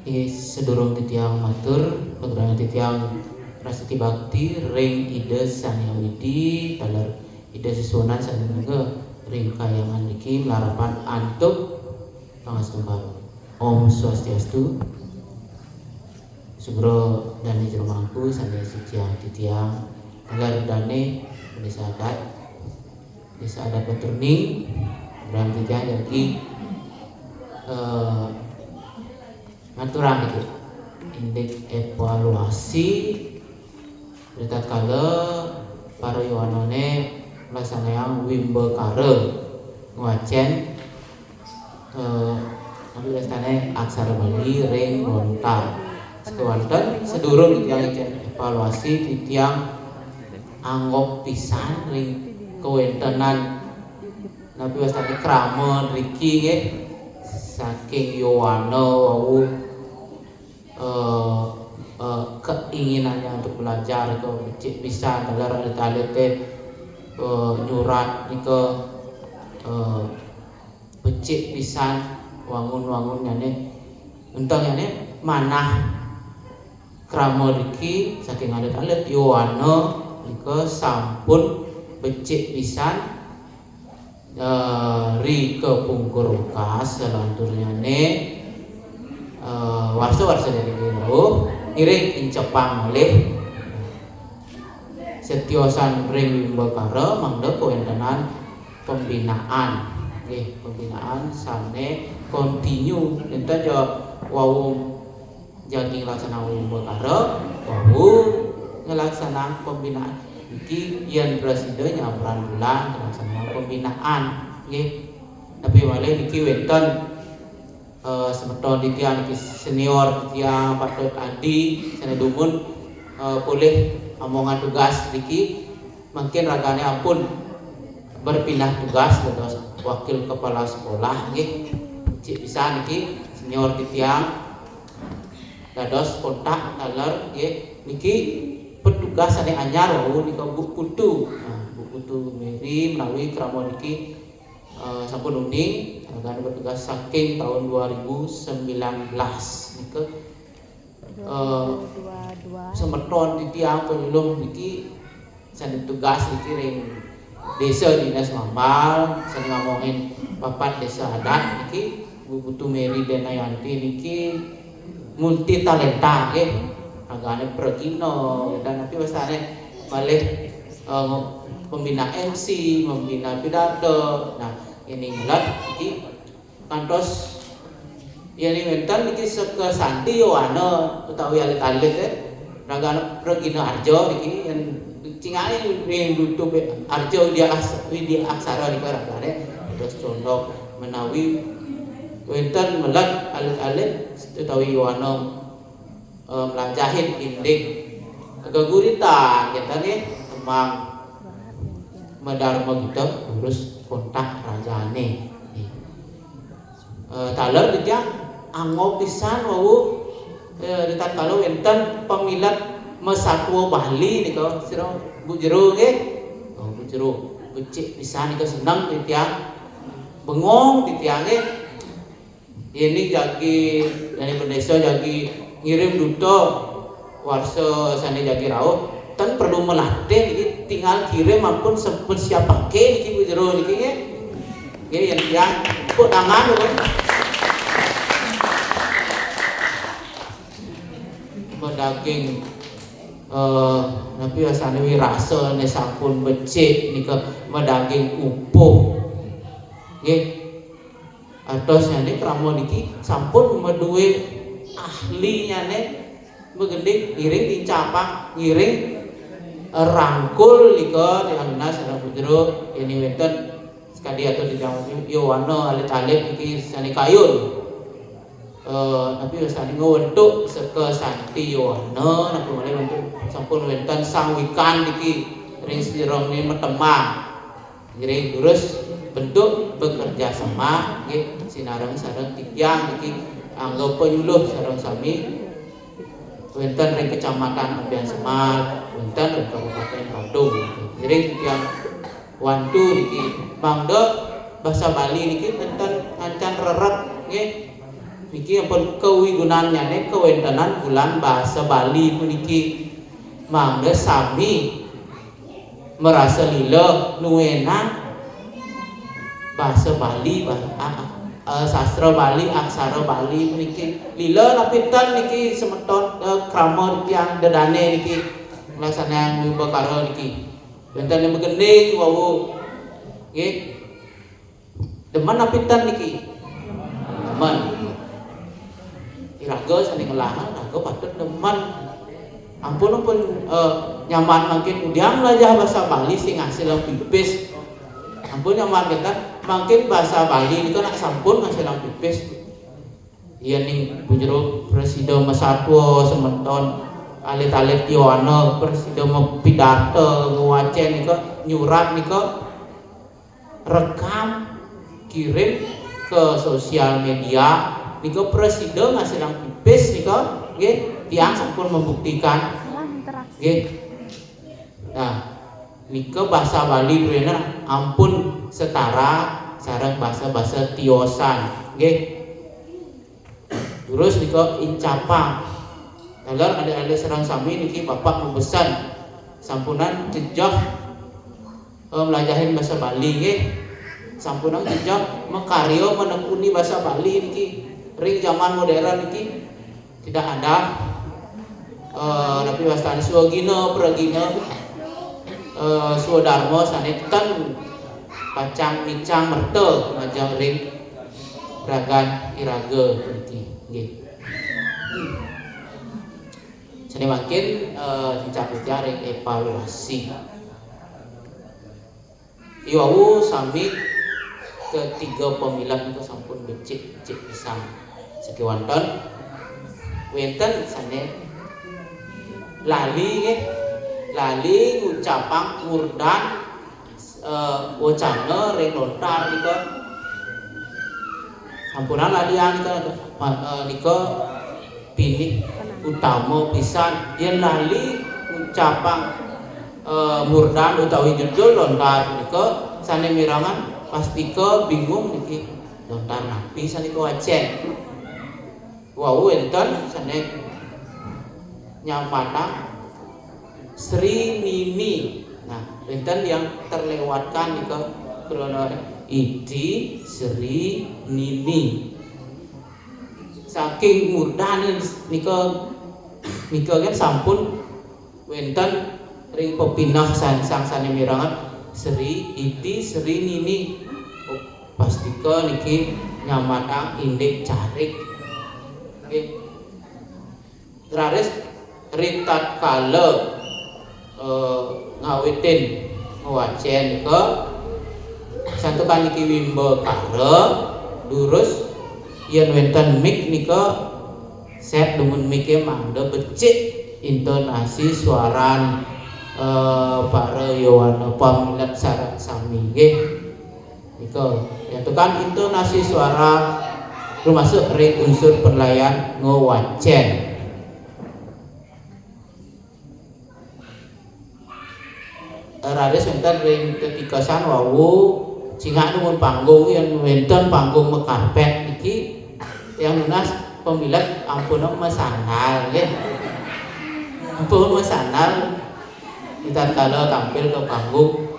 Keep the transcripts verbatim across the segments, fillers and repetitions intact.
Ih, sadurung titiang matur, pagerangan titiang prastiti bakti ring Ida Sang Hyang Widi, taler Ida Sesuunan sané mamargi ring kahyangan niki malarapan antuk pangastungkara. Om Swastiastu. Sugra dané jero mangku sané suciang titiang, taler dané Désa Adat, Désa Adat Peturning, dan titiang jagi, eh, ngaturang gitu. Indik evaluasi ritatkala para yowanané nglaksanayang wimbakara ngwacén, eh, anu, wastané aksara Bali ring lontar. Sakéwanten sadurung titiang ngicén evaluasi, titiang angob pisan ring kawéntenan napi wastané krama driki nggih, saking yowana wau, eh, eh, keinginannya untuk belajar itu becik pisan, taler alit-alit té, eh, nyurat nika, eh, becik pisan wangun-wangunnyané. Enteng nyané manah krama driki saking alit-alit, yowana nika sampun becik pisan, eh, ri kapungkur wekas, salanturnyané, eh, warsa-warsa dané rauh ngiring incepang malih. Setiosan ring wimbakara mangda kawéntenan pembinaan, nggih, pembinaan sané kontinu, nénten ja wau jagi nglaksanayang wimbakara, wau nglaksanayang pembinaan. Niki yén prasida nyabran bulan nglaksanayang pembinaan, nggih. Tapi malih niki wénten, eh, semeton titiang niki senior titiang, patut adi sané dumun, eh, polih amongan tugas niki, mangkin ragané ampun berpindah tugas dados wakil kepala sekolah nggih. Becik pisan niki senior titiang dados kontak taler nggih. Niki petugas sané anyar wau nika Bu Putu. Nah, Bu Putu Mary menawi krama niki, eh, sampun uning, ragané bertugas saking tahun dua ribu sembilan belas nika. Eh, semeton titiang panyuluh niki sané tugas niki ring Désa Dinas Mambal, sané ngamongin papat désa adat niki, Bu Putu Mary Denayanti niki multi talenta nggih. Ragané pragina, dan napi wastané malih, eh, pembina M C, pembina pidato. Nah, ini ngelat niki kantos yén wénten niki seka santi yowana utawi alit-alit, eh, ragané pragina arja niki yén cingakin ring YouTube arja widya as-, widya aksara nika ragané terus condong menawi wénten melat alit-alit utawi yowana, eh, mlajahin indik geguritan, kénten nggih, tembang Madharma Gita, terus kontak ragané. Eh, taler titiang angob pisan wau, eh, ritatkala wénten pamilet masatua Bali nika, sira Bu Jero nggih. Oh, Bu Jero, becik pisan nika seneng titiang. Bengong titiang nggih. Yén jagi, dané bendésa jagi ngirim duta warsa sané jagi rauh, ten perlu melatih niki, tinggal kirim ampun se-, persiapake niki Bu Jero niki nggih. Nggih, yén titiang tepuk tangan dulu. Madaging, eh, napi wastané wirasa né sampun becik nika madaging upuh. Nggih. Atos nyané krama niki sampun madué ahlinyané magending ngiring dincapang, ngiring, eh, rangkul nika di anunas sareng Bu Jero, yén wénten sakadi atur di jaman yowana alit-alit niki sané kayun. Eh, tapi sané ngwentuk seka santi yowana, napa malih wénten sampun wénten sang wikan niki ring sira niki matembang. Ngiring durus bentuk bekerja sama nggih sinareng sareng titiang niki angga panyuluh sareng sami wénten ring Kecamatan Abiansemal, wénten ring Kabupaten Badung. Ngiring titiang wantu niki mangda basa Bali niki nénten ngancan rerep nggih. Niki ampun kawigunannyané kawéntenan bulan basa Bali puniki. Mangda sami marasa lila nuénang basa Bali, ba-, a-, a-, sastra Bali, aksara Bali puniki. Lila napi ten niki semeton, eh, krama titiang dedané niki nglaksanayang wimbakara niki. Wénten ring magending wau. Nggih. Demen napi ten niki? Demen. Iraga sané ngelah, raga patut demen. Ampun, ampun, eh, nyaman mangkin ngudiang mlajah basa Bali sing ngasilang pipis. Ampun nyaman kita, mangkin basa Bali nika nak sampun ngasilang pipis. Yéning pujero prasida masatua semeton, alit-alit yowana prasida mapidarta, ngwacén nika, nyurat nika, rekam, kirim ke sosial media, nika prasida ngasilang pipis nika, nggih, tiang sampun membuktikan. Nggih. Nah, nika basa Bali druéné ampun setara sareng basa-basa tiosan, nggih. Durus nika incapang. Taler adik-adik sareng sami niki Bapak mabesen. Sampunang jejeh, eh, mlajahin basa Bali nggih. Sampunang jejeh makarya manekuni basa Bali niki. Ring zaman modern niki tidak ada, eh, napi wastan swagina pragina, eh, swadarma sané ten pacang micang merta majeng ring ragan iraga niki. Nggih. Sané mangkin, eh, cincang titiang ring évaluasi. Iwau sami ketiga pamilet nika sampun becik-becik pisan. Sakéwanten wénten sané lali nggih, lali ngucapang murdan, eh, wacana ring lontar nika. Sampunang lalian nika, ma-, eh, nika pinih utama pisan. Yén lali ngucapang, eh, murdan utawi judul lontar nika sané mirengang pastika bingung niki. Lontar napi sané kawacén? Wau wénten sané nyamatang Sri Nini. Nah, wénten yang terlewatkan nika krana Iti Sri Nini. Saking murdané nika, nika kan sampun wénten ring pepineh san-, sang sané mirengang Sri Iti Sri Nini. Oh, pastika niki nyamatang indik carik. Nggih. Raris ritatkala, eh, ngawitin ngwacén nika, santukan niki wimbakara, durus yén wénten mik nika, sét dumun miké mangda becik intonasi suaran, eh, para yowana pamilet sareng sami nggih. Nika, santukan intonasi suara rumasuk ring unsur penilaian ngwacén. Raris wénten ring tetikesan wau, cingak dumun panggung, yén wénten panggung makarpét niki, yang nunas pamilet ampun masandal nggih. Ampun masandal. Ritatkala tampil ka panggung.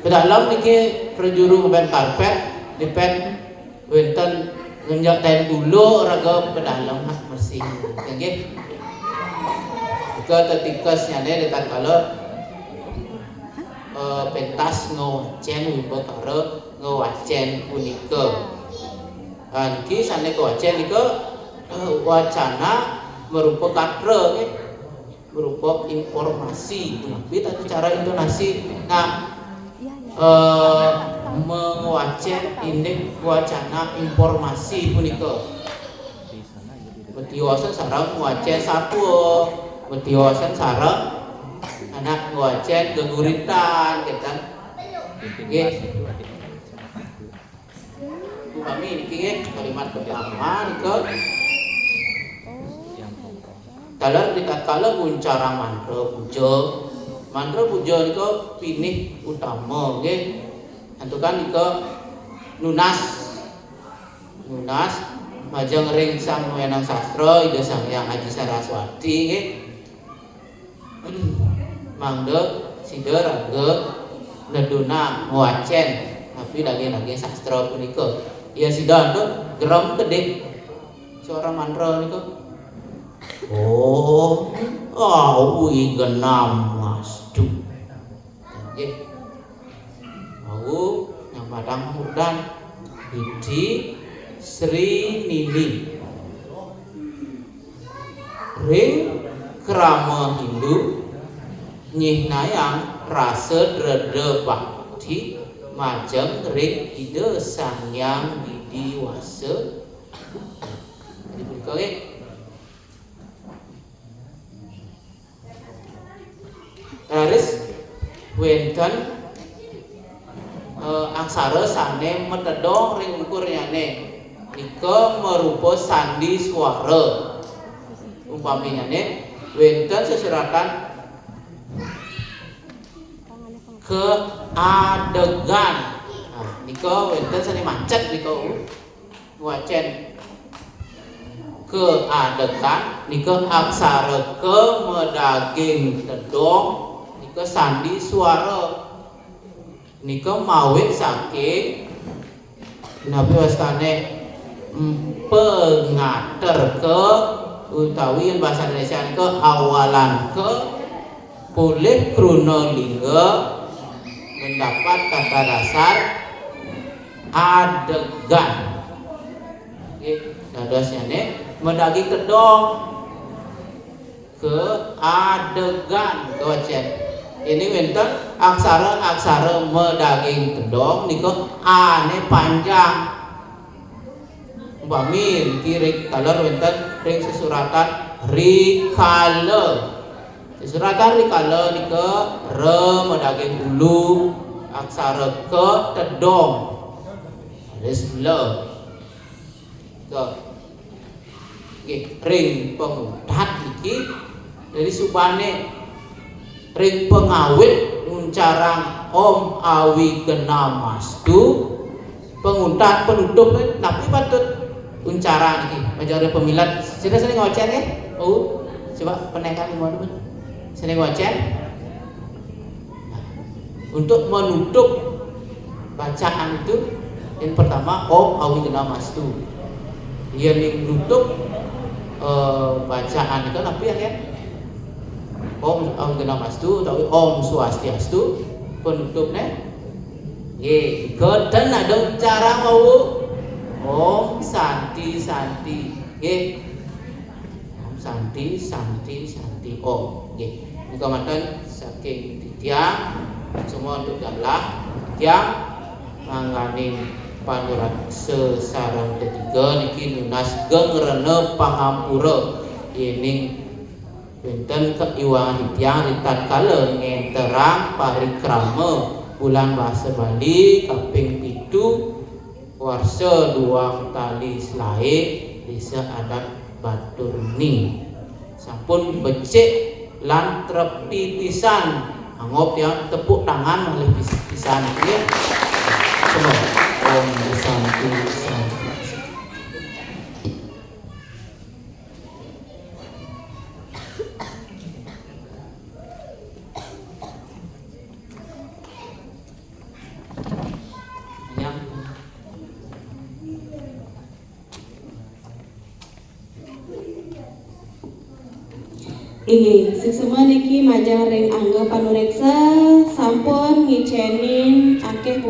Ka dalem niki prajuru ngebén karpét, dipén wénten ngenjek taén gula raga ka dalem nak bersih. Nggih. Nika tetikesnyané ritatkala, eh, pentas ngwacén wimbakara ngwacén punika. Ah, niki sané kawacén nika, eh, wacana marupa gatra nggih. Berupa informasi. Napi tata cara intonasi? Nah, eh, mengwacén indik wacana informasi punika. Matiosan sareng ngwacén satua, matiosan sareng anak ngwacén geguritan, gitu. Nggih. Upami niki nggih, kalimat pertama nika, taler ritatkala nguncarang mantra puja. Mantra puja nika pinih utama nggih. Santukan nika nunas. Nunas. Majeng ring Sang Wenang Sastra, Ida Sang Hyang Aji Saraswati, nggih. Mangda sida raga nedunang ngwacen napi daging-daging sastra punika. Ya sida antuk gerem kedip suara mantra nika. Om Awi Genam Wastu. Nggih. Wau nyambatang murdan Iti Sri Nini. Ring krama Hindu nyihnayang rasa dreda bakti majeng ring Ida Sang Hyang Widi Wasa. Dibuka, nggih. Raris wenten eh, aksara sane matedong ring ungkurnyane. Nika marupa sandi suara. Umpaminyane wenten sesuratan keadegan. Nah, nika wenten sane macet nika, uh. Wacen keadegan nika aksara ke madaging tedong nika sandi suara. Nika mawit saking napi wastane mpengaterka utawi yen basa Indonesia nika awalanka polih kruna lingga mendapat kata dasar adegan. Nggih, dadosnyane madaging tedong. Keadegan kawacen. Ini wenten aksara-aksara madaging tedong nika ane panjang. Umpami niki ring taler wenten ring sesuratan rikala. Sesuratan rikala nika ra madaging ulu, aksara ka tedong. Terus la. Ka. Nggih, ring panguntat niki. Jadi subane ring pangawit nguncarang Om Awi Genam Astu, panguntat penutup, eh, napi patut uncarang niki? Majeng ring pamilet, sira sane ngocen nggih? Oh, coba penekan lima dulu. Sane ngocen. Nah, untuk menutup bacaan itu, yang pertama Om Awi Genam Astu. Yang menutup eh, bacaan itu napi ya, kan? Om Awi Genam Astu utawi Om Swastiastu, penutupnya. Nggih, kenten ada cara mau. Om Santi Santi. Nggih. Om Santi Santi Santi Om. Nggih. Nika manten saking titiang semua untuk galah titiang mangganing panuraksa sareng tetiga niki nunas geng rena pangampura yening wenten kaiwangan titiang ri tatkala ngenterang parikrama bulan basa Bali kaping pitu warsa duang tali selae Desa Adat Baturni. Sampun becik lan trepi pisan. Anggap ya tepuk tangan malih pis- pisan nggih. Coba. Om Santi Santi. Inggih, suksma niki majeng ring angga panureksa sampun ngicenin akeh